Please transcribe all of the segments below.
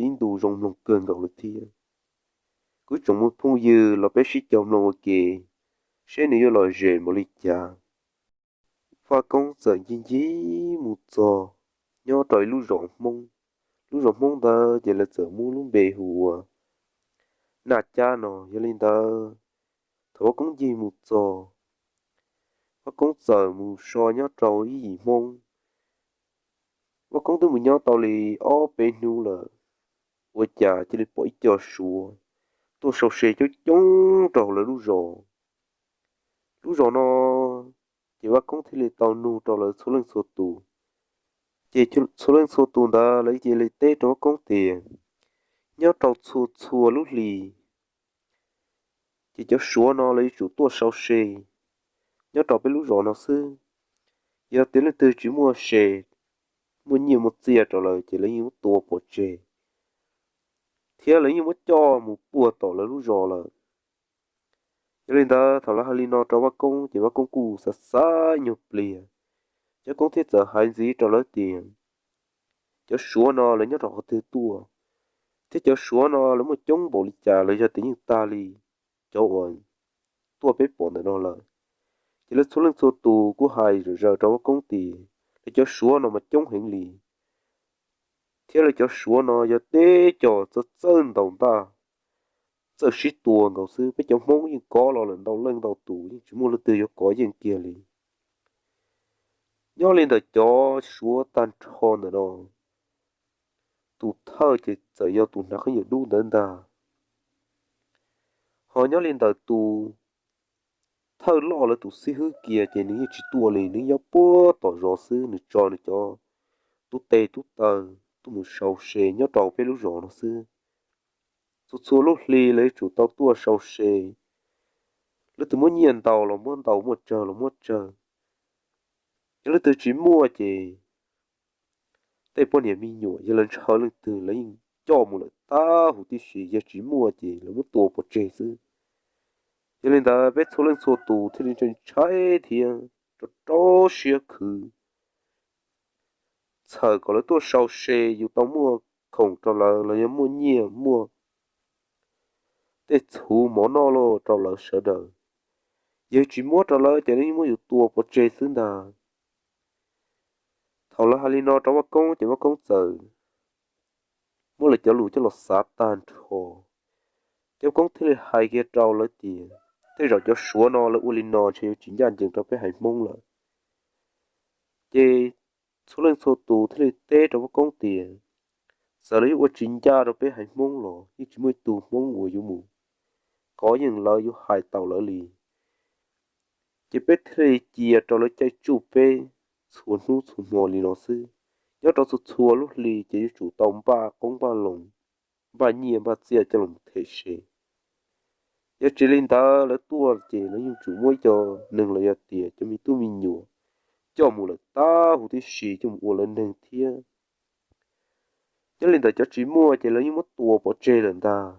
ib ntu zoo mloog kawg nkaus li thiab. Kuv tsoom phooj ywg los peb sib cog mloog ua ke, seb nws yuav lom zem npaum li cas. Vaj Koob txawm ncig ncig mus txog nyob rau ib lub zos Hmoob. Lub zos Hmoob ntawd ces lawv txawm muab lub npe hu ua Naj Cab no. Yog li ntawd, thaum Vaj Koob ncig mus txog, Vaj Koob txawm mus so nyob rau ib yim Hmoob. Vaj Koob twb mus nyob tau li ob peb hnub lawm, ua cas cia li pom ib co Suav tuaj sau se coob coob rau lawv lub zos. Lub zos no ces Vaj Koob thiaj li tau nug rau lawv txhua leej txhua tus. Ces txhua leej txhua tus ntawd lawv cia li teb rau Vaj Koob tias, nyob rau txhua txhua lub hli ces cov Suav no lawv yuav tsum tuaj sau se nyob rau peb lub zos no xwb. Yog tias leej twg tsis muaj se, muaj nyiaj muaj txiaj rau lawv ces lawv yeej muab tua pov tseg, thiab lawv yeej muab coj mus puag tom lawv lub zos lawm. Yog li ntawd, thaum lawv hais li no rau Vaj Koob ces Vaj Koob kuj xav xav nyuag pliag. Ces Vaj Koob thiaj txawm hais ntxiv rau lawv tias, cov Suav no lawv nyob rau qhov twg tuaj, thiab cov Suav no lawv muaj coob npaum li cas los yog tias yeej tag li cov uas tuaj peb pom ntawm no lawm. Ces lawv txhua leej txhua tus kuj hais zom zaws rau Vaj Koob tias, lawv cov Suav no mas coob heev li, thiab lawv cov Suav no yog teb cov txawj txawj ntaus ntaj, txawj sib tua nkaus xwb. Peb cov Hmoob yeej kov los lawm ntau leej ntau tus, yeej tsis muaj leej twg yuav kov yeej kiag li. Nyob li ntawm cov Suav tag nrho ntawm no, tus thawj ces txawm yog tus hnav khaub ncaws dub ntawd ntag. Ho nyob li ntawm tus thawj loj lawv tus xib hwb kiag ces nws yeej tsis tuaj li, nws nyob puag tom zos xwb, nws tso nws cov tub tes tub taw tuaj mus sau se nyob rau peb lub zos no xwb. Txhua txhua lub hli lawv yuav tsum tau tuaj sau se. Leej twg muaj nyiaj ntau los muab ntau, muaj tsawg los muab tsawg. Yog leej twg tsis muaj ces tej poj niam me nyuam yog lawv ntshaw leej twg lawv yeej coj mus lawm tag huv tib si, yog tsis muaj ces lawv muab tua pov tseg xwb. Yog li ntawd peb txhua leej txhua tus thiaj li ntshai thiab rau rau siab khwv, txhawm kom lawv tuaj sau se yus tau muaj khoom rau lawv los yog muaj nyiaj muaj tej txhuv mov noj loj rau lawv sawv daws. Yog tsis muab rau lawv ces lawv yeej muab yus tua pov tseg xwb ntag. Thaum lawv hais li no rau Vaj Koob ces Vaj Koob txawm muab lawv cov lus coj los xav tag nrho. Ces Vaj Koob thiaj li hais kiag rau lawv tias, tej zaum cov Suav no lawv ua li no ntshe yuav tsis ncaj ncees rau peb haiv Hmoob lawm. Ces txhua leej txhua tus thiaj li teb rau Vaj Koob tias, txawm lawv yuav ua tsis ncaj rau peb haiv Hmoob los yeej tsis muaj ib tug Hmoob uas yuav mus kov yeej lawv, yuav hais tau lawv li. Ces peb thiaj li cia rau lawv caij tsuj peb txhua hnub txhua hmo li no xwb. Nyob rau txhua txhua lub hli ces yuav tsum tau npaj qoob npaj loo, npaj nyiaj npaj txiaj coj los them se. Yog tsis li ntawd lawv tuaj ces lawv yeej tsum muab ib co neeg los yog tias cov me tub me nyuam coj mus lawm tag huv tib si coj mus ua lawv neeg thiab. Nyob li ntawm cov tsis muaj ces lawv yeej muab tua pov tseg lawm ntag.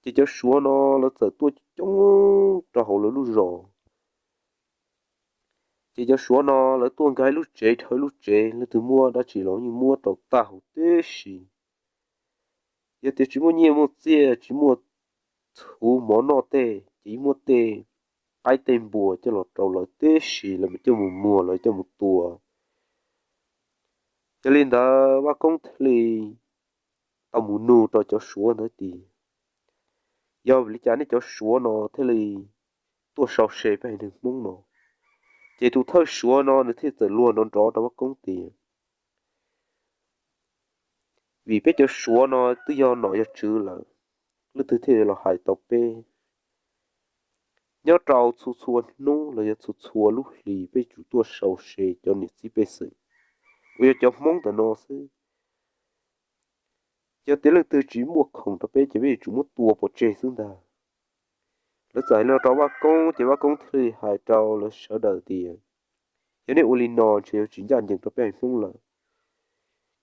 Ces cov Suav no lawv txawm tuaj coob rau hauv lawv lub zos. Ces cov Suav no lawv tuaj nkag ib lub tsev dhau ib lub tsev, leej twg muaj dab tsi los yeej muab rau tag huv tib si. Yog tias tsis muaj nyiaj muaj txiaj, tsis muaj txhuv mov noj tej, ces yeej muab tej qaib tej npua coj los rau lawv tib si, lawv mam coj mus muag, lawv coj mus tua. Yog li ntawd Vaj Koob thiaj li tau mus nug rau cov Suav ntawd tias, yog vim li cas nej cov Suav no thiaj li tuaj sau se peb haiv neeg Hmoob no? Ces tus thawj Suav no nws thiaj txawm luag nrov nrov rau Vaj Koob tias, vim peb cov Suav no twb yog nom yog tswv lawm, leej twg thiaj los hais tau peb? Nyob rau txhua txhua hnub los yog txhua txhua lub hlis peb tsum tuaj sau se cov niam txiv pej xeem uas yog cov Hmoob ntawm no xwb. Yog tias leej twg tsis muaj khoom rau peb ces peb yuav tsum muab tua pov tseg xwb ntag. Lawv txawm hais li no rau Vaj Koob ces Vaj Koob thiaj li hais rau lawv sawv daws tias, yog nej ua li no ntshe yuav tsis ncaj ncees rau peb haiv Hmoob lawm.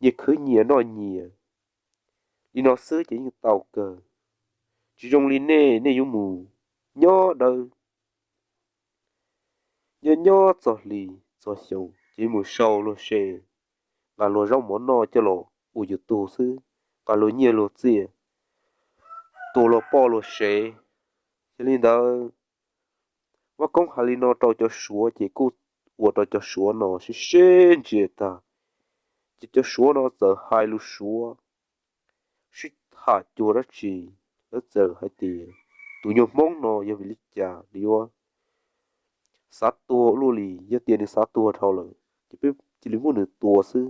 Nyias khwv nyias noj nyias, li no xwb ces yeej tau kawg. Tsis zoo li nej, nej yuav mus nyob dawb nyob nyob txog hli txog xyoo ces mus sau luag se, nqa luag zaub mov noj coj los ua yus tug xwb. qas luag nyiaj luag txiaj, tua luag poj luag sev. Yog li ntawd, Vaj Koob hais li no rau cov Suav ces kuj ua rau cov Suav no sib sib ntsia tag, ces cov Suav no txawm hais lus Suav sib tham cuag dab tsi. Lawv txawm hais tias, tus nyuag Hmoob no yog vim li cas nws yuav xav tuag ua luaj li? Yog tias nws xav tuag dhau lawm ces peb cia li muab nws tua xwb,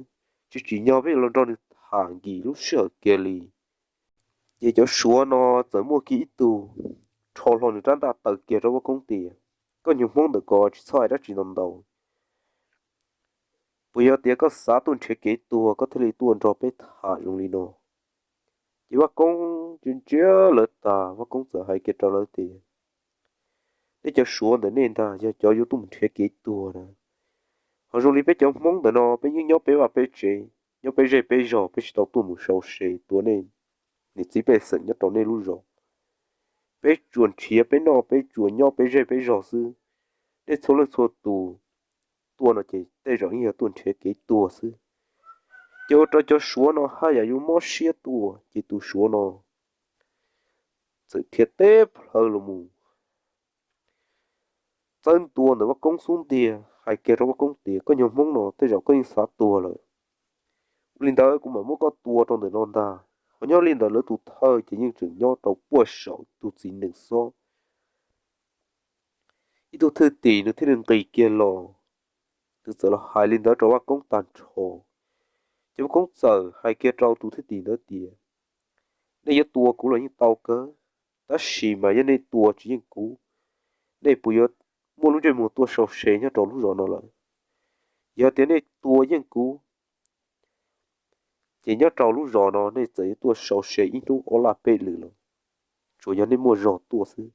tsis tsim nyog peb yuav los nrog nws tham nkim lub sij hawm kiag li. Ces cov Suav no txawm muaj kiag ib tug rho hlo nws rab ntaj taw kiag rau Vaj Koob tias, koj nyuag Hmoob ntawm ko tsis txhob hais dab tsi ntau ntau. Puas yog tias koj xav tuaj nrhiav kev tuag koj thiaj li tuaj nrog peb tham zoo li no? Ces Vaj Koob ntsia ntsia lawv tas, Vaj Koob txawm hais kiag rau lawv tias, nej cov Suav ntawm nej ntag yog cov yuav tuaj mus nrhiav kev tuag na. Ho zoo li peb cov Hmoob ntawm no peb yeej nyob peb vaj peb tsev, nyob peb zej peb zog, peb tsis tau tuaj mus sau se tua nej niam txiv pej xeem nyob rau nej lub zos. Peb tsuas nrhiav peb noj, peb tsuas nyob peb zej peb zog xwb. Nej txhua leej txhua tus tuaj no ces tej zaum yeej yog tuaj nrhiav kev tuag xwb. Ces ua rau cov Suav no haj yam yuav mob siab tuaj, ces tus Suav no txawm dhia teb plhaw los mus txawb ntua ntawm Vaj Koob xub ntiag, hais kiag rau Vaj Koob tias, koj nyuag Hmoob no tej zaum koj yeej xav tuag lawm. Ua li ntawd kuv mam muab koj tua rau ntawm no ntag. Ho nyob li ntawd lawv tus thawj ces yeej tseem nyob rau puag saum tus txiv nees xob. Ib tug thwj tim nws thiaj li nqis kiag los, nws txawm los hais li ntawd rau Vaj Koob tag nrho. Ces Vaj Koob txawm hais kiag rau tus thwj tim ntawd tias, nej yuav tua kuv los yeej tau kawg, tab sis mas yog nej tua tsis yeej kuv, nej puas yuav muaj lub ntsej muag tuaj sau se nyob rau lub zos no lawm? Yog tias nej tua yeej kuv, ces nyob rau lub zos no nej txawm yuav tuaj sau se ib hnub ob laj peb lwm los tsuas yog nej muaj zog tuaj xwb.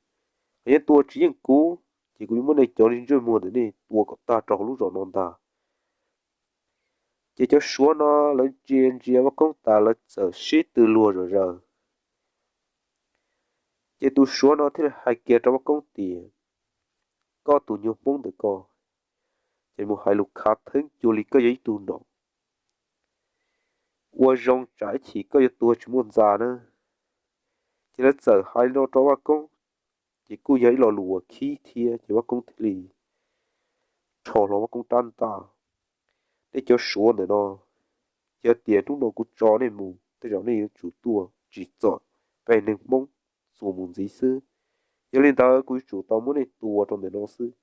Yog nej tua tsis yeej kuv, ces kuv yuav muab nej cov ntsej muag ntawm nej tua kom tag rau hauv lub zos no ntag. Ces cov Suav no lawv ntsia ntsia Vaj Koob tas lawv txawm sib tw luag zom zaws. Ces tus Suav no thiaj li hais kiag rau Vaj Koob tias, koj tus nyuag Hmoob ntawm ko, ces mus hais lus khav theeb cuag li koj yog ib tug nom. Ua zoo tsam ib chim koj yuav tuag tsis muaj ntxa na. Ces lawv txawm hais li no rau Vaj Koob, ces kuj yog ib lo lus uas khib thiab, ces Vaj Koob thiaj li rho hlo Vaj Koob rab ntaj. Nej cov Suav ntawm no, yog tias hnub no kuv tso nej mus tej zaum nej yuav tsum tuaj tsim txom peb neeg Hmoob txuas mus ntxiv xwb. Yog li ntawd kuv yuav tsum tau muab nej tua rau ntawm no xwb.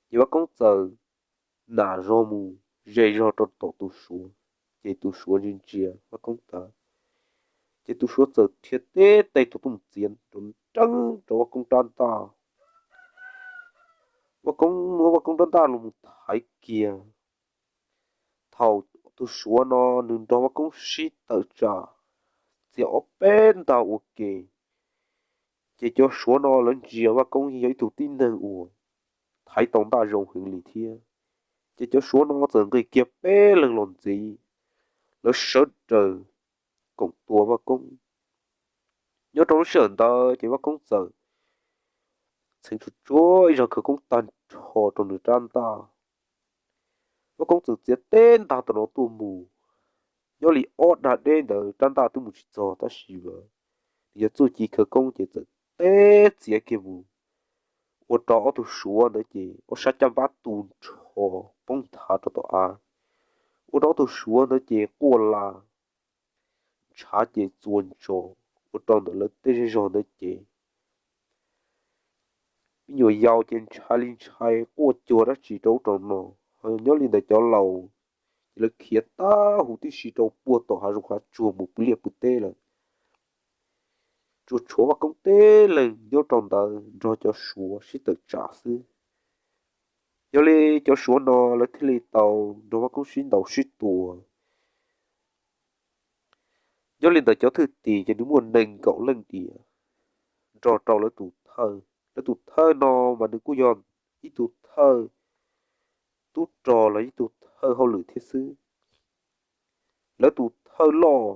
Ces Vaj Koob txawm nam zog mus ze zog rau tom tus Suav, ces tus Suav ntsia ntsia Vaj Koob tas, ces tus Suav txawm dhia teb tes tuaj mus txiav rau nreeb rau Vaj Koob rab ntaj. Vaj Koob muab Vaj Koob rab ntaj los mus thaiv kiag. Thaum tus Suav no nws nrog Vaj Koob sib tawm tsam txiav ob peb ntaj ua ke, ces cov Suav no lawv ntsia Vaj Koob yeej yog ib tug tib neeg uas thaiv tau ntaj zoo heev li thiab. Ces cov Suav no txawm nqis kiag peb leeg los ntxiv, lawv sawv daws koom tua Vaj Koob. Nyob rau lub sij hawm ntawd ces Vaj Koob txawm txheev tsuag tsuag ib zag khawv koob tag nrho rau nws rab ntaj. Vaj Koob txawm txiav teb ntaj tom no tuaj mus, nyob li ob dag deb ntawd rab ntaj twb mus tsis txog tab sis mas nws yog txuj ci khawv koob ces txawm teb txiav kiag mus, ua rau ob tug Suav ntawd ces ob sab caj npab tu nrho poob nthav rau tom av, ua rau ob tug Suav ntawd ces quaj la ntshav ces txua ntsos, ua rau ntawm lawv tej zej zog ntawd ces me nyuam yaus ces ntshai li ntshai quaj cuag dab tsi rau ub rau no. Nyob li ntawd cov laus ces lawv khiav tag huv tib si rau puag tom hav zoov hav tsuag mus pw liaj pw teb lawm. Tsuas tshuav Vaj Koob tib leeg nyob rau ntawd nrog cov Suav sib tawm tsam xwb. Yog li cov Suav no lawv thiaj li tau nrog Vaj Koob sib ntaus sib tua. Nyob li ntawd cov thwj tim ces nws muaj nees nkaum leej diam nrog rau lawv tus thawj. Lawv tus thawj no mas nws kuj yog ib tug thawj tub rog los ib tug thawj hauj lwm thiab xwb. Lawv tus thawj loj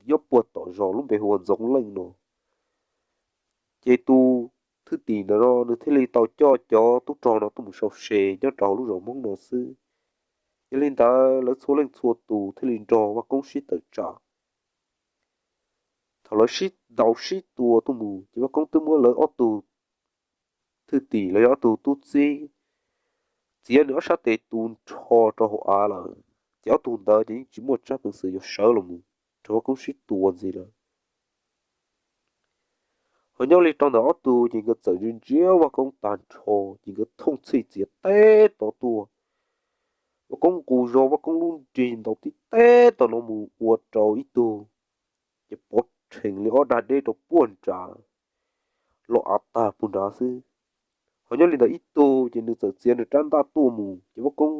nyob puag tom zos lub npe hu ua Ntxoov Leej no. Ces tus thwj tim ntawm no nws thiaj li tau coj cov tub rog no tuaj mus sau se nyob rau hauv lub zos Hmoob no xwb. Yog li ntawd lawv txhua leej txhua tus thiaj li nrog Vaj Koob sib tawm tsam. Thaum lawv sib ntaus sib tua tuaj mus ces Vaj Koob twb muab lawv ob tug thwj tim los yog ob tug tub txib txiav nws ob sab tes tu nrho rau hauv av lawm, ces ob tug ntawd ces yeej tsis muaj tsab peev xwm yuav sawv los mus nrog Vaj Koob sib tua ntxiv lawm. Ho nyob li rau ntawm ob tug ces nkawd txawm ntsia ntsia Vaj Koob tag nrho, ces nkawd thooj txhij txiav teb tod tuaj. Vaj Koob nqus zog Vaj Koob lub nrig ntaus tib teb tom no mus ua rau ib tug ces pov rhees li ob dag deb rau puag nrad, los av tag puag nrad xwb. Ho nyob li ntawm ib tug ces nws txawm txiav nws rab ntaj tuaj mus ces Vaj Koob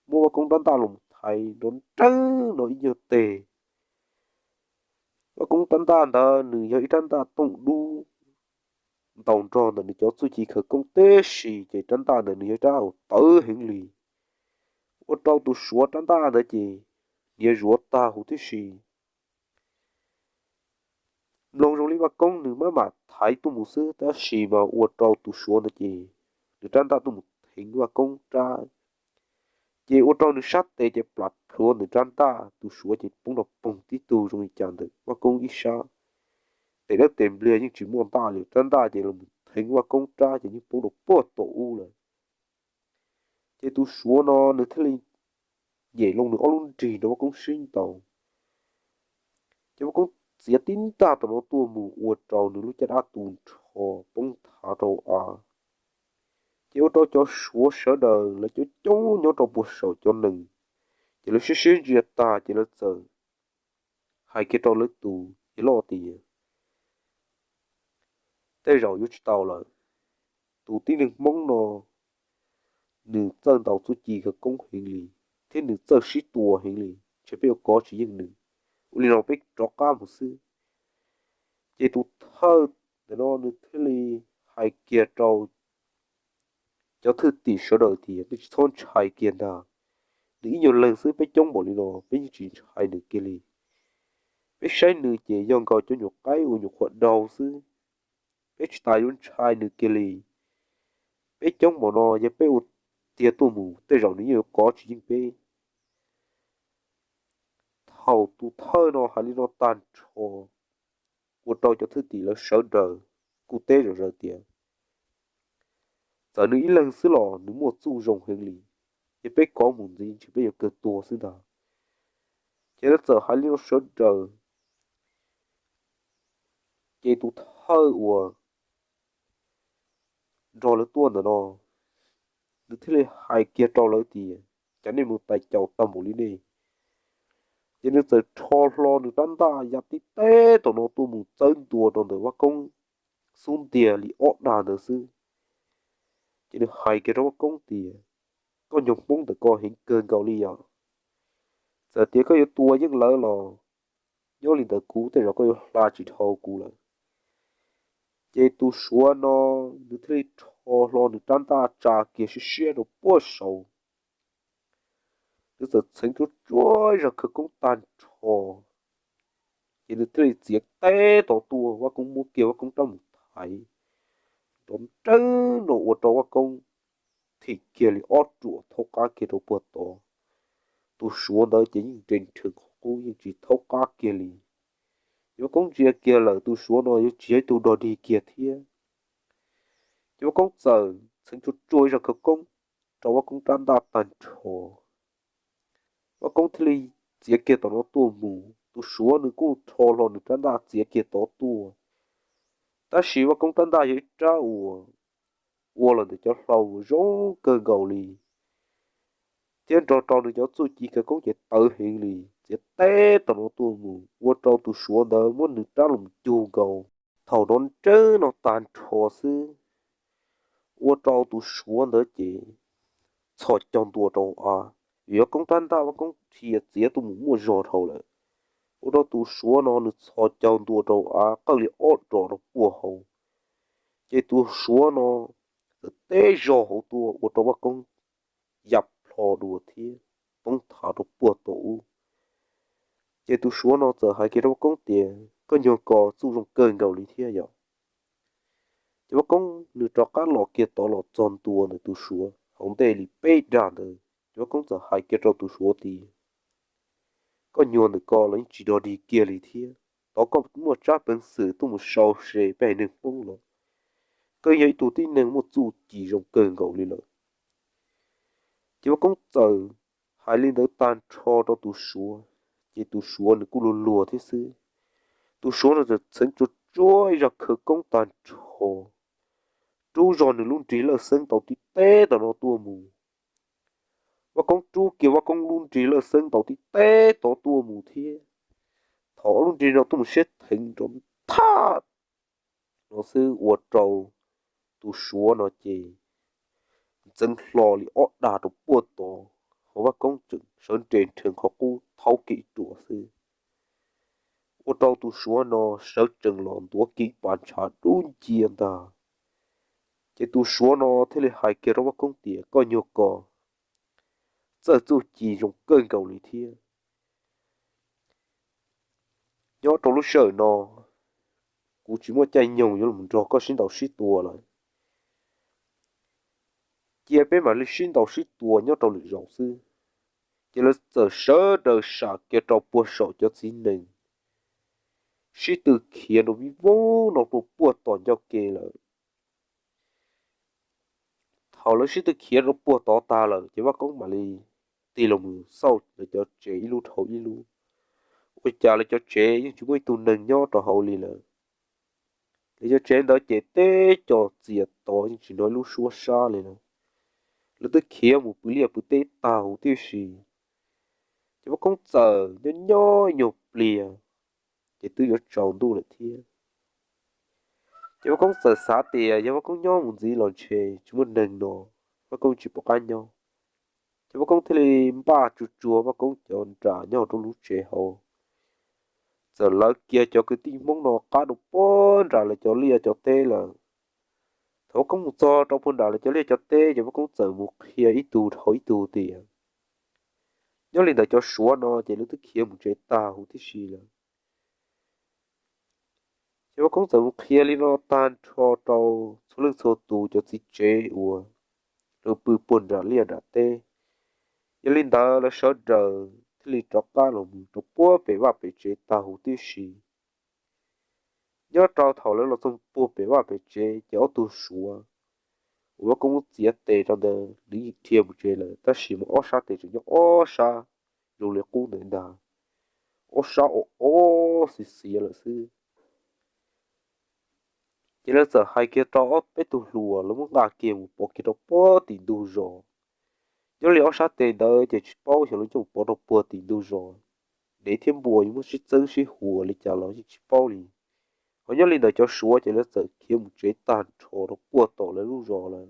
muab Vaj Koob rab ntaj los thaiv nrov nreeb no ib nyuag teg. Vaj Koob rab ntaj ntawd nws yog ib rab ntaj tooj dub ntaus nrog ntawm nws cov txuj ci khawv koob tib si, ces rab ntaj ntawd nws yog rab uas tawv heev li, ua rau tus Suav rab ntaj ntawd ces niav zuav tag huv tib si. Mloog zoo li Vaj Koob nws maj mam thaiv tuaj mus xwb, tab sis mas ua rau tus Suav ntawd ces nws rab ntaj tuaj mus theev Vaj Koob rab, ces ua rau nws sab tes ces plam plhuav nws rab ntaj, tus Suav ces poob rau poog tib tug zoo li cas ntawm Vaj Koob ib sab. Tes dawb tes npliag yeej tsis muaj ntaj li, rab ntaj ces los mus theev Vaj Koob rab ces yeej poob rau puag tom ub lawm. Ces tus Suav no nws thiaj li nyem loo nws ob lub nrig rau Vaj Koob sib ntaus. Ces Vaj Koob txiav tib ntaj tom no tuaj mus ua rau nws lub caj dab tu nrho poob thav rau av. Ces ua rau cov Suav sawv daws lawv coob coob nyob rau puag saum cov nees, ces lawv siab siab ntsia tag ces lawv txawm hais kiag rau lawv tus yawg loj tias, tej zaum yuav tsis tau lawm. Tus tib neeg Hmoob no nws txawj ntaus txuj ci khawv koob heev li, thiab nws txawj sib tua heev li, ntshe peb yuav kov tsis yeej nws. Ua li no peb rov qab mus xwb. Ces tus thawj ntawm no nws thiaj li hais kiag rau cov thwj tim sawv daws tias, nej tsis txhob ntshai kiag ntag. Nws ib nyuag leeg xwb, peb coob npaum li no peb yeej tsis ntshai nws kiag li. Peb saib nws ces yog nkaus cov nyuam qaib uas nyuam qhuav daug xwb, peb tsis tas yuav ntshai nws kiag li. Peb coob npaum no yog peb ua tiag tuaj mus tej zaum nws yeej yuav kov tsis yeej peb. Thaum tus thawj no hais li no tag nrho, ua rau cov thwj tim lawv sawv daws kuj teb zom zaws tias, txawm nws ib leeg xwb los nws muaj txuj zoo heev li, ces peb kov mus ntxiv ntshe peb yuav kawg tuag xwb ntag. Ces lawv txawm hais li no sawv daws, ces tus thawj uas nrog lawv tuaj ntawm no, nws thiaj li hais kiag rau lawv tias, cas nej mus tais caus tag npaum li nej? Ces nws txawm rho hlo nws rab ntaj ya tib teb tom no tuaj mus txawb ntua rau ntawm Vaj Koob xub ntiag li ob dag ntawd xwb. Ces nws hais kiag rau Vaj Koob tias, koj nyoog Hmoob ntawm ko heev kawg nkaus li yom. Txawm tias koj yuav tua yeej lawv los nyob li ntawd kuv tej zaum koj yuav hla tsis dhau kuv lawm. Ces tus Suav no nws thiaj li rho hlo nws rab ntaj tsa kiag siab siab rau puag saud. Nws txawm txheev tsuag tsuag ib zag khawv koob tag nrho, ces nws thiaj li txiav teb tod tuaj, Vaj Koob muab kiag Vaj Koob rab mus thaiv, nrov nreeb no ua rau Vaj Koob thim kiag li ob ruam thaub qab kiag rau puag tod. Tus Suav ntawd ces yeej nres nrhw qhov qub yeej tsis thaub qab kiag li. Ces Vaj Koob ntsia kiag lawm tus Suav no yuav tsis yog ib tug dog dig kiag thiab. Ces Vaj Koob txawm txheev tsuag tsuag ib zag khawv koob rau Vaj Koob rab ntaj tag nrho. Vaj Koob thiaj li txiav kiag tom no tuaj mus, tus Suav nws kuj rho hlo nws rab ntaj txiav kiag tod tuaj. Tab sis Vaj Koob rab ntaj yog ib rab uas ua los ntawm cov hlau zoo kawg nkaus li, thiab nrog rau nws cov txuj ci khawv koob ces tawv heev li, txiav teb tom no tuaj mus ua rau tus Suav ntawd muab nws rab los cug nkaus. Thaum nrov nreeb no tag nrho xwb, ua rau tus Suav ntawd ces txhos caug ntua rau av, vim Vaj Koob rab ntaj Vaj Koob rhia txiav tuaj mus muaj zog dhau lawm. Ua rau tus Suav no nws txhos caug ntua rau av qawj li ob dos rau puag hauv. Ces tus Suav no txawm teb zog hauv tuaj ua rau Vaj Koob ya plho dua thiab poob thav rau puag tom ub. Ces tus Suav no txawm hais kiag rau Vaj Koob tias, koj nyuag ko txuj zoo kawg nkaus li thiab yom. Ces Vaj Koob nws rov qab los kiag tod los txog ntua ntawm tus Suav hauv ntej li peb dag ntawd. Ces Vaj Koob txawm hais kiag rau tus Suav tias, koj nyuag ntawm ko los yeej tsis dog dig kiag li thiab, tod koj muaj tsab peev xwm tuaj mus sau se peb haiv neeg Hmoob los, koj yog ib tug tib neeg muaj txuj ci zoo kawg nkaus li lawm. Ces Vaj Koob txawm hais li ntawd tag nrho rau tus Suav, ces tus Suav nws kuj luag luag thiab xwb. Tus Suav no txawm txheev tsuag tsuag ib zaj khawv koob tag nrho, rub zog nws lub nrig lawj xeeb tau tib teb tom no tuaj mus. Vaj Koob rub kiag Vaj Koob lub nrig lawj xeeb tau tib teb tod tuaj mus thiab. Thaum ob lub nrig no tuaj mus siab theev rau thaj no xwb ua rau tus Suav no ces ntxeev hlo li ob dag rau puag tod, hos Vaj Koob tseem sawv nres nrhees qhov qub thaub kiag ib ruam xwb. Ua rau tus Suav no sawv tsees los ntuav kiag pas ntshav dub ncia ntag. Ces tus Suav no thiaj li hais kiag rau Vaj Koob tias, koj nyuag ko txawj txuj ci zoo kawg nkaus li thiab. Nyob rau lub sij hawm no kuv tsis muaj caij nyoog yuav los nrog koj sib ntaus sib tua lawm. Cia peb mam li sib ntaus sib tua nyob rau lwm zaus xwb. Ces lawv txawm sawv daws sam kiag rau puag saum cov txiv nees, sib tw khiav rau vij voog no rau puag tom ncauj ke lawm. Thaum lawv sib tw khiav rau puag tod tag lawm ces Vaj Koob mam li tig los mus xauj lawv cov tsev ib lub dhau ib lub. Ua cas lawv cov tsev yeej tsis muaj ib tug neeg nyob rau hauv li lawm. Lawv cov tsev ntawd ces teb co txias tod yeej tsis hnov ib lub suab sab li lawm. Lawv twb khiav mus pw liaj pw teb tag huv tib si. Ces Vaj Koob txawm nyob nyob nyuag pliag, ces twb yuav tsaus ntuj lawm thiab. Ces Vaj Koob txawm xav tias yog Vaj Koob nyob mus ntxiv los ntshe tsis muaj neeg no, Vaj Koob tsis pom qab nyob. Ces Vaj Koob thiaj li npaj tsuag tsuag Vaj Koob cov nra nyob rau lub tsev hauv. Txawm lawv kiag cov kwv tij Hmoob no qab rau puag nram lawv cov liaj cov teb lawm. Thaum Vaj Koob mus txog rau puag nram lawv cov liaj cov teb ces Vaj Koob txawm mus qhia ib tug dhau ib tug tias, nyob li ntawm cov Suav no ces lawv twb khiav mus tsev tag huv tib si lawm. Ces Vaj Koob txawm mus qhia li no tag nrho rau txhua leej txhua tus cov txiv tsev uas lawv pw puag nram liaj nram teb. Yog li ntawd lawv sawv daws thiaj li rov qab los mus rau puag pem vaj pem tsev tag huv tib si. Nyob rau thaum lawv los txog puag pem vaj pem tsev ces ob tug Suav uas Vaj Koob muab txiav tes rau ntawd nws yeej dhia mus tsev lawm, tab sis mas ob sab tes tseem nyob ob sab zoo li qub ntawd ntag, ob sab o o xiv xiav lawm xwb. Ces lawv txawm hais kiag rau ob peb tug hluas, lawv muab nqa kiag mus pov kiag rau puag tim ntug zos. Nyob li ob sab tes ntawd ces tsis paub xyov lawv coj mus pov rau puag tim ntug zos, dev thiab npua yuav muab sib txeeb sib huas li cas los yeej tsis paub li. Ho nyob li ntawm cov Suav ces lawv txawm khiav mus tsev tag nrho rau puag tom lawv lub zos lawm.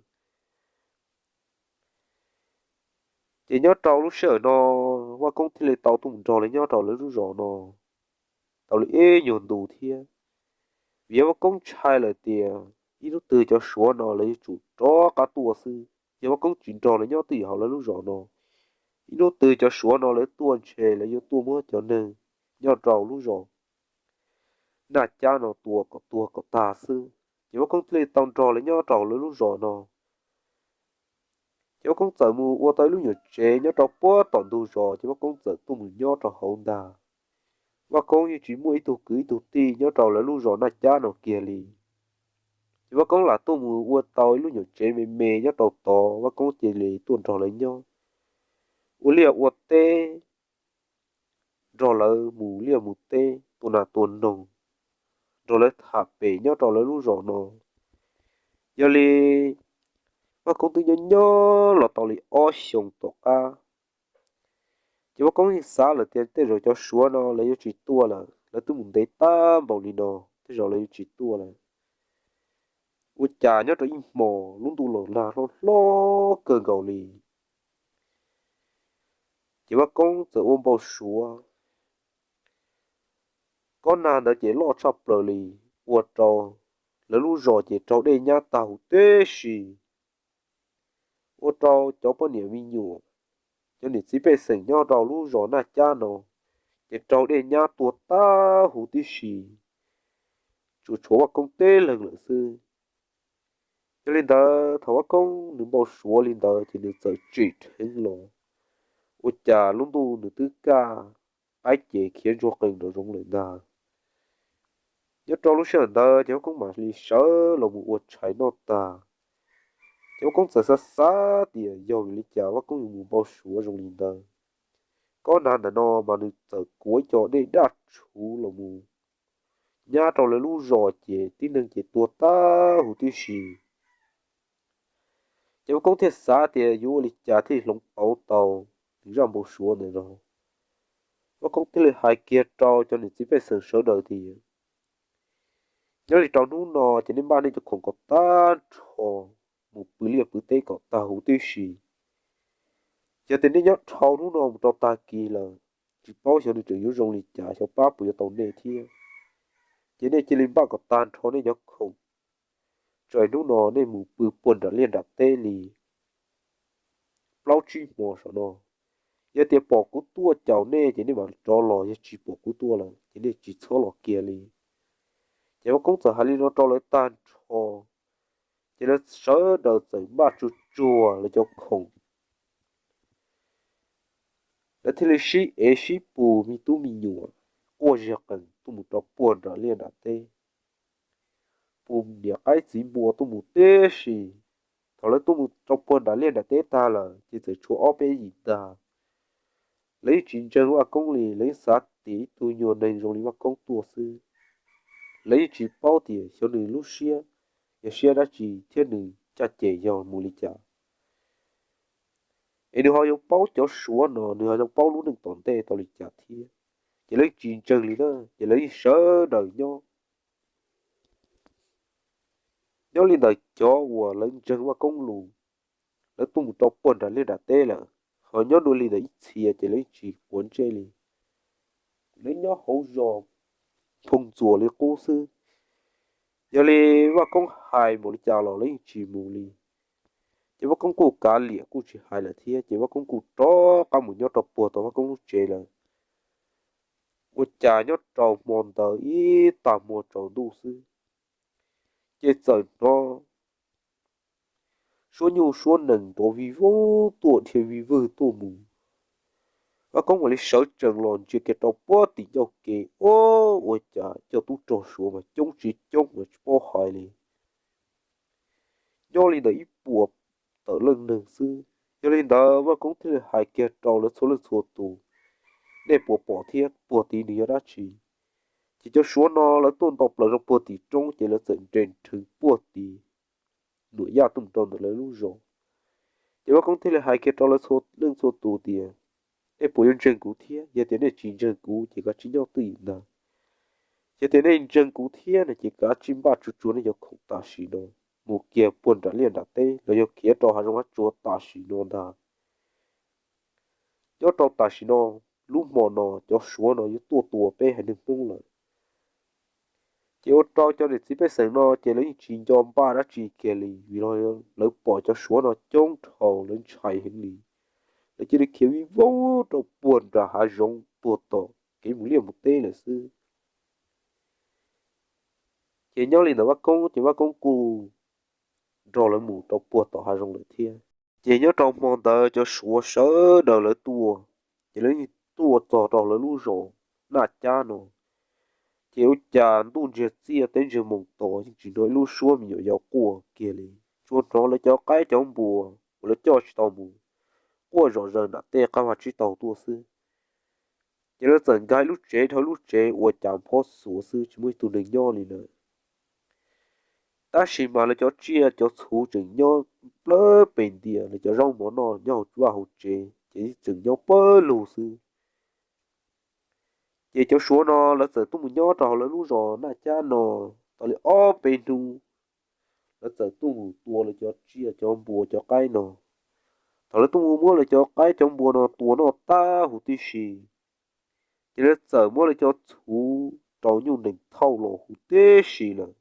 Ces nyob rau lub sij hawm no, Vaj Koob thiaj li tau tuaj mus nrog lawv nyob rau lawv lub zos no tau li ib nyuag ntu thiab. Vim yog Vaj Koob ntshai lawm tias ib hnub twg cov Suav no lawv yuav tsum rov qab tuaj xwb, yog Vaj Koob tsis nrog lawv nyob twj ywm hauv lawv lub zos no, ib hnub twg cov Suav no lawv tuaj ntshe lawv yuav tuaj muab cov neeg nyob rau lub zos Naj Cab no tua kom tuag kom tag xwb. Ces Vaj Koob thiaj li tau nrog lawv nyob rau lawv lub zos no. Ces Vaj Koob txawm mus ua tau ib lub nyuam tsev nyob rau puag tom ntug zos, ces Vaj Koob txawm tuaj mus nyob rau hauv ntag. Vaj Koob yeej tsis muaj ib tug kwv ib tug tij nyob rau lawv lub zos Naj Cab no kiag li. Ces Vaj Koob lam tuaj mus ua tau ib lub nyuam tsev me me nyob rau tod, Vaj Koob cia li tuaj nrog lawv nyob, ua liaj ua teb, nrog lawv mus liaj mus teb, tua nas tua noog, nrog lawv tham pem nyob rau lawv lub zos no. Yog li Vaj Koob twb nyob nyob los tau li ob xyoos tom qab, ces Vaj Koob yeej xav lawm tias tej zaum cov Suav no lawv yuav tsis tuaj lawm, lawv twb mus ntev tag npaum li no, tej zaum lawv yuav tsis tuaj lawm. Ua cas nyob rau ib hmos lub ntuj los nag hlob hlob kawg nkaus li, ces Vaj Koob txawm ua npau suav, kob nag ntawd ces loj tshaj plaws li, ua rau lawv lub zos ces raug dej nyab tag huv tib si, ua rau cov poj niam me nyuam, cov niam txiv pej xeem nyob rau lub zos Naj Cab no ces raug dej nyab tua tag huv tib si, tsuas tshuav Vaj Koob tib leeg lawm xwb. Yog li ntawd thaum Vaj Koob nws npau suav li ntawd ces nws txawm tsim dheev los, ua cas lub ntuj nws twb kaj, qaib ces khiav ntsuag qees nram zoov lawm ntag. Nyob rau lub sij hawm ntawd ces Vaj Koob mam li sawv los mus ua tshais noj tag. Ces Vaj Koob txawm xav xav tias yog vim li cas Vaj Koob yuav mus npau suav zoo li ntawd. Kob nag ntawm no mas nws txawm kuav ib co dej daj tshuv los mus nyab rau lawv lub zos ces tib neeg ces tuag tag huv tib si. Ces Vaj Koob thiaj xav tias yuav ua li cas thiaj li hloov pauv tau nws zaj npau suav ntawd no. Vaj Koob thiaj li hais kiag rau cov niam txiv pej xeem sawv daws tias, nyob li rau hnub no ces nej npaj nej cov khoom kom tag nrho mus pw liaj pw teb kom tag huv tib si. Yog tias nej nyob dhau hnub no mus rau tag kis lawm, tsis paub xyov nws tseem yuav zoo li cas, xyov pab puas yuav tau nej thiab. Ces nej cia li npaj kom tag nrho nej cov khoom, tso hnub no nej mus pw puag nram liaj nram teb li plaub tsib hmo saum no. Yog tias pom kuv tuaj caum nej ces nej mam rov los, yog tsis pom kuv tuaj lawm ces nej tsis txhob los kiag li. Ces Vaj Koob txawm hais li no rau lawv tag nrho, ces lawv sawv daws txawm npaj tsuag tsuag lawv cov khoom. Lawv thiaj li sib ev sib pus me tub me nyuam quaj zig qees tuaj mus rau puag nram liaj nram teb, pus niam qaib txiv npua tuaj mus tib si. Thaum lawv tuaj mus rau puag nram liaj nram teb tag lawm ces txawm tshuav ob peb yim ntag. Lawv yeej tsis ntseeg Vaj Koob li, lawv yeej xav tias ib tug nyuag neeg zoo li Vaj Koob tuaj xwb. Lawv yeej tsis paub tias xyov nws lub siab yog siab dab tsi thiab nws caj ces yog mus li cas, es nws ho yuav paub cov Suav no, nws ho yuav paub lub neej tom ntej tau li cas thiab. Ces lawv yeej tsis ntseeg li na, ces lawv yeej sawv daws nyob. Nyob li ntawm cov uas lawv ntseeg Vaj Koob lus, lawv tuaj mus rau puag nram liaj nram teb lawm, ho nyob dua li ntawm ib txhia ces lawv yeej tsis quav ntsej li. Lawv nyob hauv zos nphoo ntxuas li qub xwb. Yog li Vaj Koob hais npaum li cas los lawv yeej tsis mus li. Ces Vaj Koob kuj kav liam kuj tsis hais lawm thiab, ces Vaj Koob kuj rov qab mus nyob rau puag tom Vaj Koob lub tsev lawm. Ua cas nyob rau hmo ntawd ib tag hmo tsaus ntuj xwb, ces txawm hnov suab nyuj suab nees nrov vij voog tuaj dhia vij vwg tuaj mus. Vaj Koob mam li sawv tsees los ntsia kiag rau puag tim ncauj kev, ua cas coj tub rog Suav mas coob tsis coob mas tsis paub hais li. Nyob li ntawm ib puas tawm leej neeg xwb. Yog li ntawd Vaj Koob thiaj li hais kiag rau lawv txhua leej txhua tus, nej puas pom thiab puag tid nws yog dab tsi? Ces cov Suav no lawv tuaj nto plaws rau puag tim roob ces lawv txawm nres nrheev puag tim nuam yaj tuaj mus rau ntawm lawv lub zos. Ces Vaj Koob thiaj li hais kiag rau lawv txhua leej txhua tus tias, nej puas yuav ntseeg kuv thiab? Yog tias nej tsis ntseeg kuv ces kav tsij nyob twj ywm ntag. Yog tias nej ntseeg kuv thiab no ces kav tsij npaj tsuag tsuag nej cov khoom tam sim no mus kiag puag nram liaj nram teb los yog khiav rau hav zoov hav tsuag tam sim no ntag. Nyob rau tam sim no, lub hmo no cov Suav no yuav tuaj tua peb haiv neeg Hmoob lawm. Ces ua rau cov niam txiv pej xeem no ces lawv yeej tsis nco npaj dab tsi kiag li, vim lawv pom cov Suav no coob dhau lawv ntshai heev li. Lawv cia li khiav vij voog rau puag nram hav zoov puag tom kev mus liaj mus teb lawm xwb. Ces nyob li ntawm Vaj Koob ces Vaj Koob kuj nrog lawv mus rau puag tom hav zoov lawm thiab. Ces nyob rau hmo ntawd cov Suav sawv daws lawv tuaj, ces lawv yeej tuaj txog rau lawv lub zos Naj Cab no. Ces ua cas ntuj ntsiag txiaj teb ntsiag moos tos yeej tsis hnov ib lub suab me nyuam yaus quaj kiag li, tsuas hnov lawv cov qaib cov npua uas lawv coj tsis tau mus quaj zom zaws nram tej qab vaj tsib taug tuaj xwb. Ces lawv txawm nkag ib lub tsev dhau ib lub tsev ua cas phob xuav xwb tsis muaj ib tug neeg nyob li lawm. Tab sis mas lawv cov tsiaj cov txhu tseem nyob plawg pes ntia, lawv cov zaub mov noj nyob hauv vaj hauv tsev ces tseem nyob pawg lug xwb. Ces cov Suav no lawv txawm tuaj mus nyob rau hauv lawv lub zos Naj Cab no tau li ob peb hnub, lawv txawm tuaj mus tua lawv cov tsiaj cov npua cov qaib no. Thaum lawv tuaj mus muab lawv cov qaib cov npua no tua noj tag huv tib si, ces lawv txawm muab lawv cov txhu rau nyuj nees thauj los huv tib si lawm.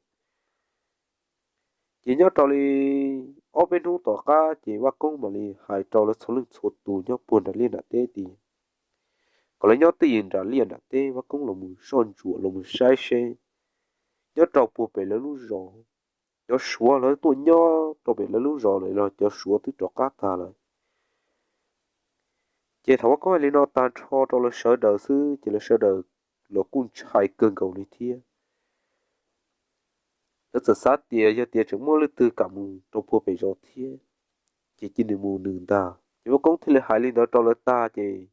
Ces nyob rau li ob peb hnub tom qab ces Vaj Koob mam li hais rau lawv txhua leej txhua tus nyob puag nram liaj nram teb tias kom lawv nyob twj ywm nram liaj nram teb, Vaj Koob los mus soj ntsuam los mus saib seb nyob rau puag pem lawv lub zos, cov Suav lawv tuaj nyob rau pem lawv lub zos lawm los cov Suav twb rov qab tag lawm. Ces thaum Vaj Koob hais li no tag nrho rau lawv sawv daws xwb ces lawv sawv daws los kuj ntshai kawg nkaus li thiab. Lawv txawm xav tias yog tias tseem muaj leej twg kam mus rau puag pem zos thiab, ces cia nws mus nws ntag. Ces Vaj Koob thiaj li hais li ntawd rau lawv tag ces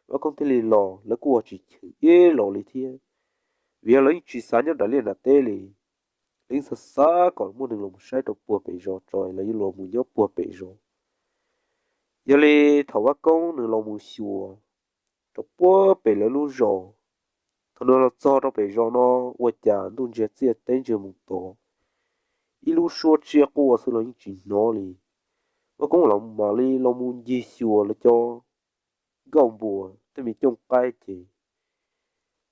Vaj Koob thiaj li los, lawv kuj ua tsis chwv ib los li thiab. Vim yog lawv yeej tsis xav nyob nram liaj nram teb li, lawv yeej xav xav kom muaj neeg los saib rau puag pem zos tso lawv yeej los mus nyob puag pem zos. Yog li thaum Vaj Koob nws los mus xyuas rau puag pem lawv lub zos, thaum nws los txog rau pem zos no, ua cas ntuj ntsiag txiaj teb ntsiag mus tod, ib lub suab tsiaj quaj xwb los yeej tsis hnov li. Vaj Koob los mam li los mus ncig xyuas lawv cov nkauj npua tej me cooj qaib ces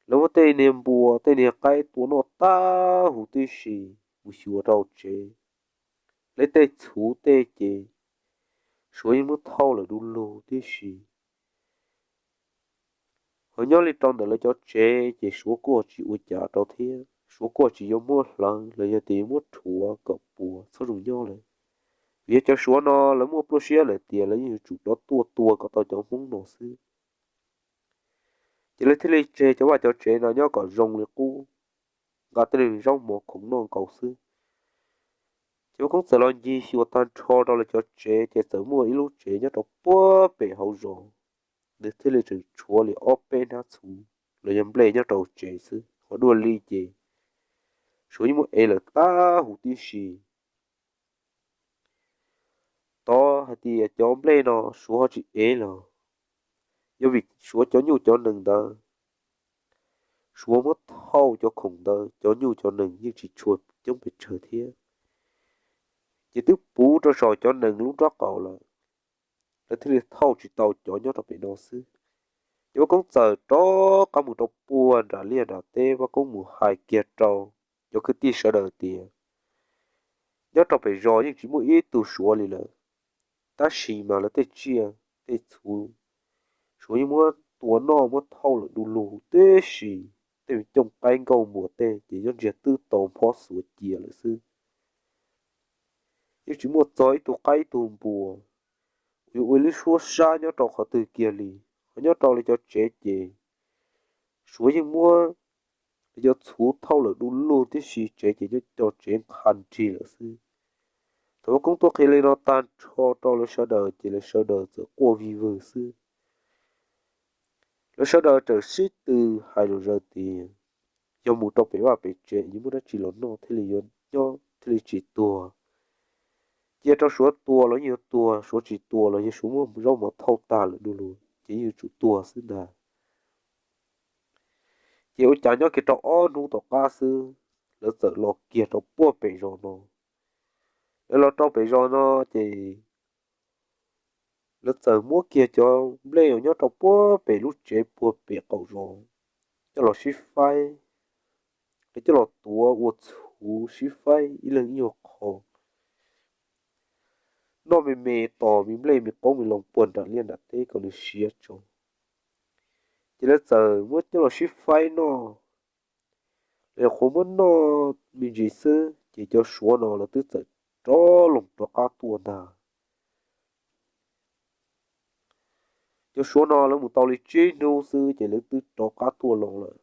lawv muab tej niag npua tej niag qaib tua noj tag huv tib si mus xyuas rau tsev. Lawv tej txhuv tej ces Suav yeej muab thauj lawm du lug tib si. Ho nyob li rau ntawm lawv cov tsev ces Suav kuj tsis ua cas rau thiab, Suav kuj tsis yuav muab hlawv los yog tias yuav muab rhuav kom puas txhob zoo nyob lawm. Vim yog cov Suav no lawv muaj pluaj siab lawm tias lawv yeej yuav tsum rov tuaj tua kom tau cov Hmoob no xwb. Ces lawv thiaj li tseg cov vaj cov tsev no nyob kom zoo li qub, nqa tej zaub mov khoom noj nkaus xwb. Ces Vaj Koob txawm los ncig xyuas tag nrho rau lawv cov tsev ces txawm muaj ib lub tsev nyob rau puag pem hauv zos, nws thiaj li tseem tshuav li ob peb hnab txhuv los yog nplej nyob rau tsev xwb, ho dua li ces Suav yeej muab ev lawm tag huv tib si. Tod hais tias cov nplej no Suav ho tsis ev los yog vim Suav cov nyuj cov nees ntawd, Suav muab thauj cov khoom ntawd cov nyuj cov nees yeej tsis tshua coob pes tsawg thiab. Ces twb puv rau saum cov nees lub nraub qaum lawm, lawv thiaj li thauj tsis tau cov nyob rau pem no xwb. Ces Vaj Koob txawm rov qab mus rau puag nram liaj nram teb, Vaj Koob mus hais kiag rau cov kwv tij sawv daws tias nyob rau pem zos yeej tsis muaj ib tug Suav li lawm, tab sis mas lawv tej tsiaj tej txhuv Suav yeej muab tua noj muab thauj lawm du lug tib si, tej me cooj qaib nkauj npua tej ces nyob ntsiag twb tau nphob xuav cia lawm xwb. Yeej tsis muaj txog ib tug qaib ib tug npua uas yuav ua ib lub suab sab nyob rau qhov twg kiag li. Ho nyob rau lawv cov tsev ces Suav yeej muab lawv cov txhuv thauj lawm du lug tib si, tsev ces nyob cov tsev nqha nrig lawm xwb. Thaum Vaj Koob tuaj qhia li no tag nrho rau lawv sawv daws ces lawv sawv daws txawm quaj vig vwg xwb. Lawv sawv daws txawm sib tw hais lus zaws tias yog mus rau pem vaj pem tsev yuav muaj dab tsi los noj thiaj li yuav nyob thiaj li tsis tuag. Cia rau Suav tua los yeej yuav tuag, Suav tsis tua los yog Suav muab zaub mov thauj tag lawm du lug ces yeej yuav tsum tuag xwb ntag. Ces ua cas nyob kiag rau ob hnub tom qab xwb, lawv txawm los kiag rau puag pem zos no. Lawv los rau pem zos no ces lawv txawm muab kiag cov nplej uas nyob rau puag pem lub tsev puag pem qaum zos coj los sib faib. Lawv coj los tuav ua txhuv sib faib ib leeg ib nyuag qho, noj me me tos me nplej me qoob me loo puag nram liaj nram teb kom nws siav tso. Ces lawv txawm muab coj los sib faib noj. Lawv nyuam qhuav muab noj me ntsis xwb ces cov Suav no lawv twb txawm rov loos rov qab tuaj ntag. Cov Suav no lawv mus tau li tsib hnub xwb ces lawv twb rov qab tuaj los lawm.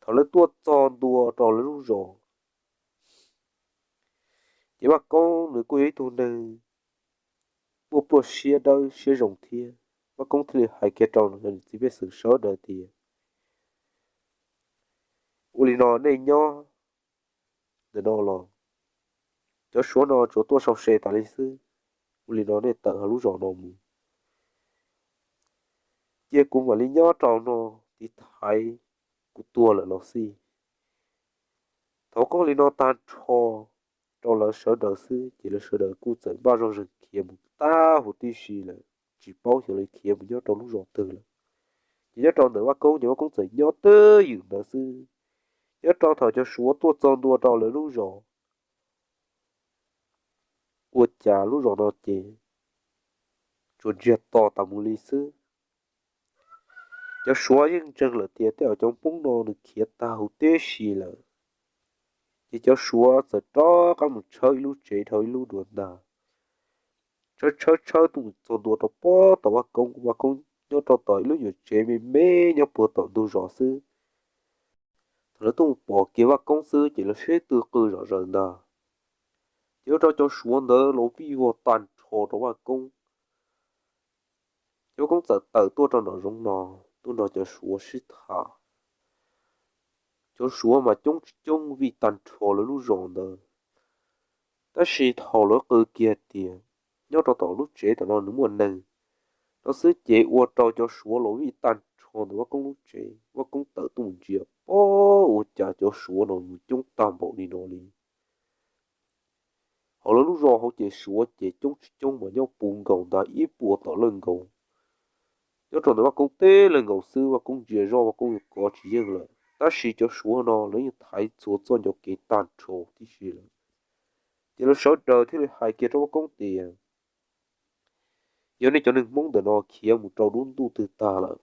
Thaum lawv tuaj txog ntua rau lawv lub zos, ces Vaj Koob nws kuj yog ib tug neeg muaj pluaj siab dawb siab zoo thiab. Vaj Koob thiaj li hais kiag rau nws txiv pej xeem sawv daws tias, ua li no nej nyob ntawm no los, cov Suav no tsuas tuaj sau se tas li xwb. Ua li no nej tawm hauv lub zos no mus, cia kuv mam li nyob rau no tiv thaiv kuv tuag lawm los xij. Thaum Vaj Koob li no tag nrho rau lawv sawv daws xwb ces lawv sawv daws kuj txawm npaj zoj zeeg khiav mus tag huv tib si lawm, tsis paub xyov lawv khiav mus nyob rau lub zos twg lawm. Ces nyob rau ntawm Vaj Koob ces Vaj Koob txawm nyob twj ywm ntawd xwb. Nyob rau thaum cov Suav tuaj txog ntua rau lawv lub zos, ua cas lub zos no ces tsuas ntsiag to tas mus li xwb. Cov Suav yeej ntseeg lawm tias tej zaum cov Hmoob no nws khiav tag huv tib si lawm. Ces cov Suav txawm rov qab mus tshawb ib lub tsev dhau ib lub dua ntag. tshawb tshawb tshawb tuaj mus txog ntua rau puag tom Vaj Koob. Vaj Koob nyob rau tom ib lub nyuam tsev me me nyob puag tom ntug zos xwb. Thaum lawv tuaj mus pom kiag Vaj Koob xwb ces lawv sib tw qw zom zaws ntag. Ces ua rau cov Suav ntawd los vij vog tag nrho rau Vaj Koob. Ces Vaj Koob txawm tawm tuaj rau nram zoov no, tuaj nrog cov Suav sib tham. Cov Suav mas coob tsis coob vij tag nrho lawv lub zos ntawd. Tab sis thaum lawv qw kiag tias nyob rau tom lub tsev tom no nws muaj neeg no xwb ces ua rau cov Suav los vij tag nrho ntawm Vaj Koob lub tsev. Vaj Koob tawm tuaj mus ntsia, pab, ua cas cov Suav no mus coob tag npaum li no li. Hauv lawv lub zos hauv ces Suav ces coob tsis coob mas nyob puv nkaus ntawm ib puas tawm leej nkaus. Nyob rau ntawm Vaj Koob tib leeg nkaus xwb, Vaj Koob ntsia zoj Vaj Koob yuav kov tsis yeej lawm, tab sis cov Suav no lawv yeej thaiv txhua txoj ncov kev tag nrho tib si lawm. Ces lawv sawv daws thiaj li hais kiag rau Vaj Koob tias, yog nej cov neeg Hmoob ntawm no khiav mus rau lub ntuj twg tag lawm,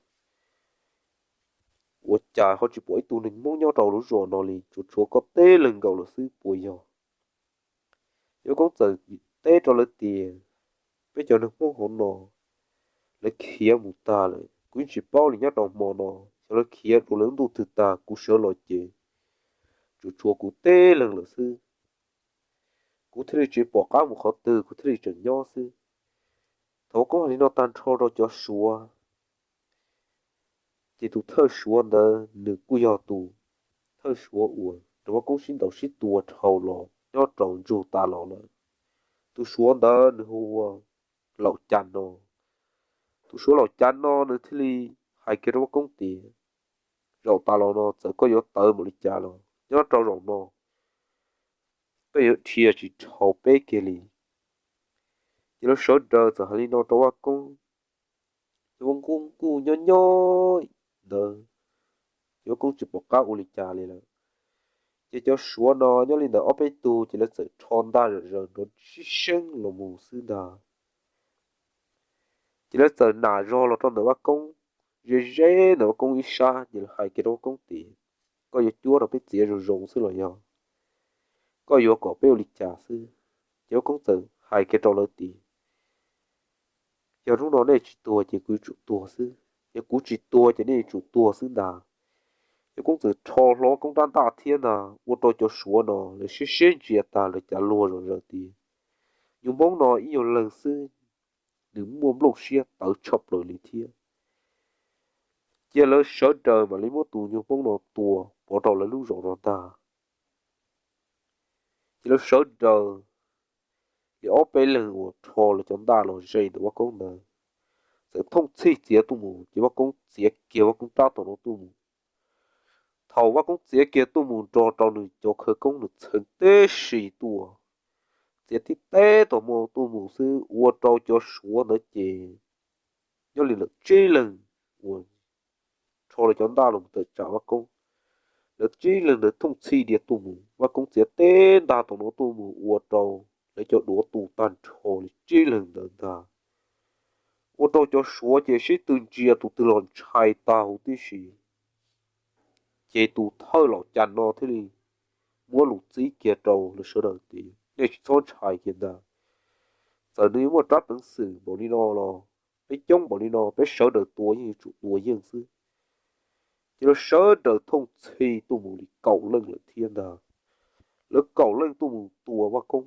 ua cas ho tsis pom ib tug neeg Hmoob nyob rau lub zos no li, tsuas tshuav koj tib leeg nkaus lawm xwb puas yog? Ces Vaj Koob txawm teb rau lawv tias, peb cov neeg Hmoob hauv no lawv khiav mus tag lawm, kuv yeej tsis paub li, nyob rau hmo no xyov lawv khiav rau lub ntuj twg tag, kuv sawv los ces tsuas tshuav kuv tib leeg lawm xwb. Kuv thiaj li tsis pom qab mus qhov twg, kuv thiaj li tseem nyob xwb. Thaum Vaj Koob hais li no tag nrho rau cov Suav, ces tus thawj Suav ntawd nws kuj yog tus thawj Suav uas nrog Vaj Koob sib ntaus sib tua dhau los nyob rau ntsug tas los lawm. Tus Suav ntawd nws hu ua Laum Cas No. Tus Suav Laum Cas No nws thiaj li hais kiag rau Vaj Koob tias, zaum tas los no txawm koj yuav tawv npaum li cas los nyob rau zaum no koj yuav dhia tsis dhau peb kiag li. Ces lawv sawv daws txawm hais li no rau Vaj Koob. Ces Vaj Koob kuj nyob nyob ntawd, ces Vaj Koob tsis pom qab ua li cas li lawm. Ces cov Suav no nyob li ntawm ob peb tug ces lawv txawm rho ntaj zom zaws nrov sib seeb los mus xwb ntag. Ces lawv txawm nam zog los rau ntawm Vaj Koob, ze ze ntawm Vaj Koob ib sab, ces lawv hais kiag rau Vaj Koob tias, koj yuav cuab rau peb txiav zoo zoo xwb los yog koj yuav kom peb ua li cas xwb? Ces Vaj Koob txawm hais kiag rau lawv tias, yog hnub no nej tsis tuag ces kuv yuav tsum tuag xwb, yog kuv tsis tuag ces nej yuav tsum tuag xwb ntag. Ces Vaj Koob txawm rho hlo Vaj Koob rab ntaj thiab ntag, ua rau cov Suav no lawv siab siab ntsia tas lawv cav luag zom zaws tias, nyuag Hmoob no ib nyuag leeg xwb, nws muaj nplooj siab tawv tshaj plaws li thiab. Cia lawv sawv daws mam li muab tus nyuag Hmoob no tua pov rau lawv lub zos no ntag. Ces lawv sawv daws li ob peb leeg uas rho lawv cov ntaj los ze ntawm Vaj Koob ntawd, txawm thooj txhij txiav tuaj mus, ces Vaj Koob txiav kiag Vaj Koob rab tom no tuaj mus. Thaum Vaj Koob txiav kiag tuaj mus nrog rau nws cov khawv koob nws txheev tib si tuaj, txiav tib teb tom no tuaj mus xwb, ua rau cov Suav ntawd ces nyob li lawv tsib leeg uas rho lawv cov ntaj los tawm tsam Vaj Koob, lawv tsib leeg ntawd thooj txhij dhia tuaj mus, Vaj Koob txiav teb ntaj tom no tuaj mus ua rau lawv cov duav tu tag nrho li tsib leeg ntawd ntag. Ua rau cov Suav ces sib tw ntsia tus twg los ntshai tag huv tib si. Ces tus thawj Laum Cas No thiaj li muab lus txib kiag rau lawv sawv daws tias, nej tsis txhob ntshai kiag ntag. Txawm nws yuav muaj rab peev xwm npaum li no los peb coob npaum li no peb sawv daws tua yeej yuav tsum tua yeej xwb. Ces lawv sawv daws thooj txhij tuaj mus li kaum leej lawm thiab ntag. Lawv kaum leej tuaj mus tua Vaj Koob,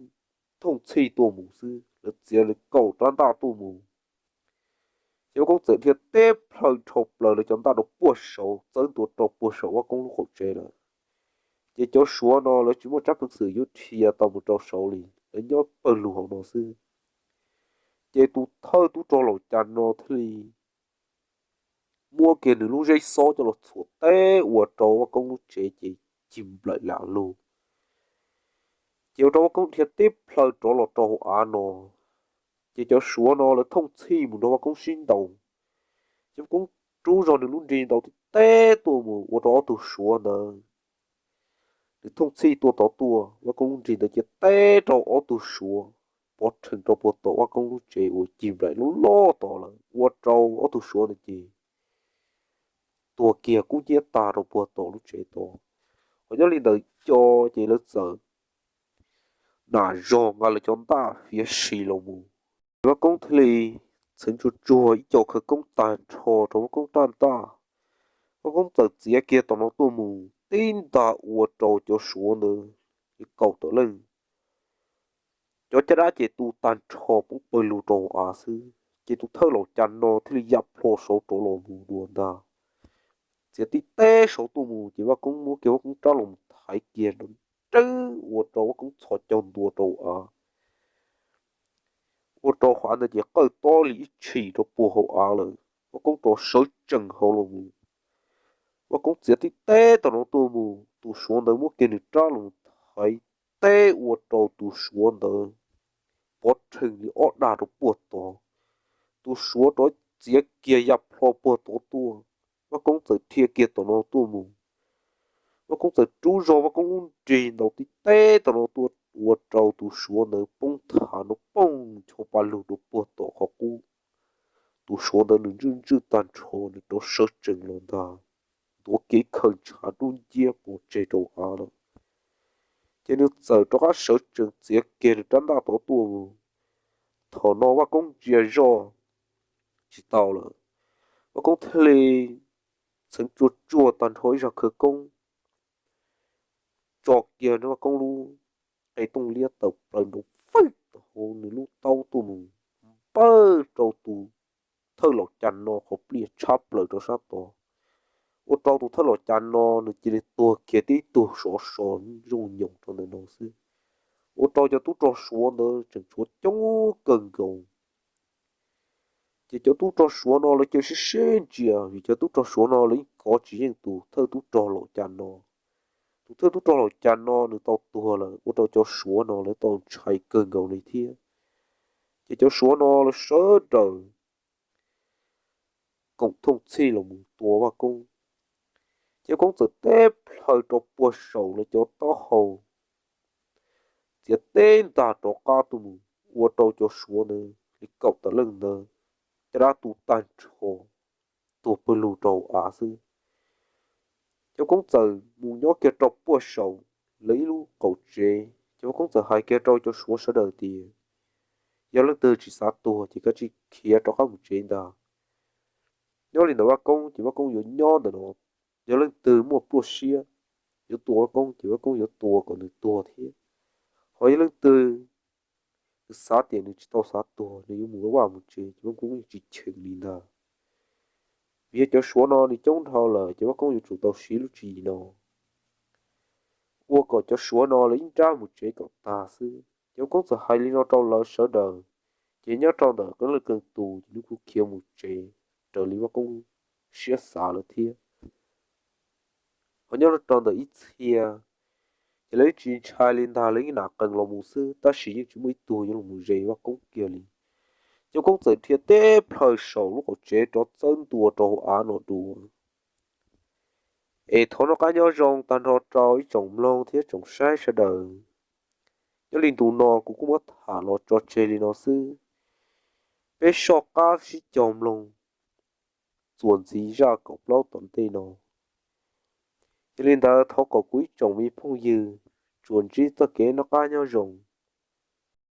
thooj txhij tuaj mus xwb, lawv txiav li kaum rab ntaj tuaj mus. Ces Vaj Koob txawm dhia teb plhaw dhau plaws lawv cov ntaj rau puag saud, txawb ntua rau puag saum Vaj Koob lub qaum tsev lawm. Ces cov Suav no lawv tsis muaj rab peev xwm yuav dhia tau mus rau saud li, lawv nyob pawg lug hauv no xwb. Ces tus thawj tub rog Laum Cas No thiaj li muab kiag nws lub zeb xob coj los txhuam teb ua rau Vaj Koob lub tsev ces cig nplaim lam lug. Ces ua rau Vaj Koob dhia teb plhaw rov los rau hauv av no. Ces cov Suav no lawv thooj txhij mus nrog Vaj Koob sib ntaus. Ces Vaj Koob rub zog nws lub nrig ntaus tib teb tuaj mus ua rau ob tug Suav ntawd, nws thooj txhij tuaj tod tuaj, Vaj Koob lub nrig ntawd cia teb rau ob tug Suav pov rhees rau puag tom Vaj Koob lub tsev uas cig nplaim loj loj tod lawm, ua rau ob tug Suav ntawd ces tuag kiag kub hnyiab tag rau puag tom lub tsev tod. Hos nyob li ntawd co ces lawv txawm nam zog nqa lawv cov ntaj fiav si los mus Vaj Koob thiaj li txheev tsuag tsuag ib co khawv koob tag nrho rau Vaj Koob rab ntaj. Vaj Koob txawm txiav kiag tom no tuaj mus tib ntaj ua rau cov Suav ntawd li kaum tawm leej. Cov caj dab ces tu tag nrho poob pawg lug rau hauv av xwb, ces tus thawj laus Cas no thiaj li ya plho saud rov los mus dua ntag. Txiav tib teb saud tuaj mus ces Vaj Koob muab kiag Vaj Koob rab los thaiv kiag nrov nreeb ua rau Vaj Koob txhos caug ntua rau av, ua rau hauv av ntawd ces qawj tob li ib tshim rau puag hauv av lawm. Vaj Koob rov sawv tsees hauv los mus. Vaj Koob txiav tib teb tom no tuaj mus, tus Suav ntawd muab kiag nws rab los thaiv teb ua rau tus Suav ntawd pov rhees li ob dag rau puag tod. Tus Suav rov txiav kiag ya plho puag tod tuaj. Vaj Koob txawm dhia kiag tom no tuaj mus. Vaj Koob txawm rub zog Vaj Koob lub nrig ntaus tib teb tom no tuaj ua rau tus Suav ntawd poob thav nrov poog ncho pa lug rau puag tom qhov qub. Tus Suav ntawd nws ntswj ntswj tag nrho nws rov sawv tsees los ntag, ntuav kiag ib khawv ntshav dub nciab pov tseg rau av lawm. Ces nws txawm rov qab sawv tsees txiav kiag nws rab ntaj tod tuaj mus. Thaum no Vaj Koob ntsia zoj tsis tau lawm, Vaj Koob thiaj li txheev tsuag tsuag tag nrho ib zaj khawv koob, tso kiag Vaj Koob lub qe tooj liab tawm plaws nrov fwj hauv nws lub taub tuaj mus, npawj rau tus thawj laus Cas no qhov pliaj tshab plaws rau sab tod, ua rau tus thawj laus Cas no nws cia li tuag kiag tib tug sov so zoo nyoos rau ntawm no xwb. Ua rau cov tub rog Suav ntawd tseem tshuav coob kawg nkaus. Ces cov tub rog Suav no lawv cia li sib sib ntsia, vim cov tub rog Suav no lawv yeej kov tsis yeej tus thawj tub rog laus Cas no. Tus thawj tub rog laus Cas no nws tau tuag lawm, ua rau cov Suav no lawv tau ntshai kawg nkaus li thiab. Ces cov Suav no lawv sawv daws koom thooj txhij los mus tua Vaj Koob. Ces Vaj Koob txawm teb plhaw rau puag saum lawv cov taub hau, txiav teb ntaj rov qab tuaj mus, ua rau cov Suav ntawd li kaum tawm leej ntawd caj dab tu tag nrho, tuag pawg lug rau av xwb. Ces Vaj Koob txawm mus nyob kiag rau puag saum lawv ib lub qaum tsev, ces Vaj Koob txawm hais kiag rau cov Suav sawv daws tias, yog leej twg tsis xav tuag ces kav tsij khiav rov qab mus tsev ntag. Nyob li ntawm Vaj Koob ces Vaj Koob yuav nyob ntawm no, yog leej twg muaj pluaj siab yuav tua Vaj Koob ces Vaj Koob yuav tua kom nws tuag thiab. Ho yog leej twg nws xav tias nws tsis tau xav tuag, nws yuav mus vaj mus tsev ces Vaj Koob yeej tsis cheem li ntag. Vim yog cov Suav no nws coob dhau lawm ces Vaj Koob yuav tsum tau siv lub tswv yim no ua kom cov Suav no lawv ib nrab mus tsev kom tag xwb. Ces Vaj Koob txawm hais li no rau lawv sawv daws, ces nyob rau ntawm qee leej qee tus ces lawv kuj khiav mus tsev raws li Vaj Koob siab xav lawm thiab. Ho nyob rau ntawm ib txhia, ces lawv tsis ntshai li ntag, lawv yeej nam qees los mus xwb, tab sis yeej tsis muaj ib tug yuav los mus ze Vaj Koob kiag li. Ces Vaj Koob txawm dhia teb plhaw saum lub qaum tsev rov txawb ntua rau hauv av no dua. Es thov noj qab nyob zoo tag nrho rau ib tsoom mloog thiab tsoom saib sawv daws. Nyob li ntu no kuv kuj muab tham los tso tseg li no xwb. Peb soj qab sib cog mloog txuas ntxiv zaj kaum plaub tom ntej no. Yog li ntawd thov kom kuv ib tsoom me phooj ywg tsuas ntsib txoj kev noj qab nyob zoo.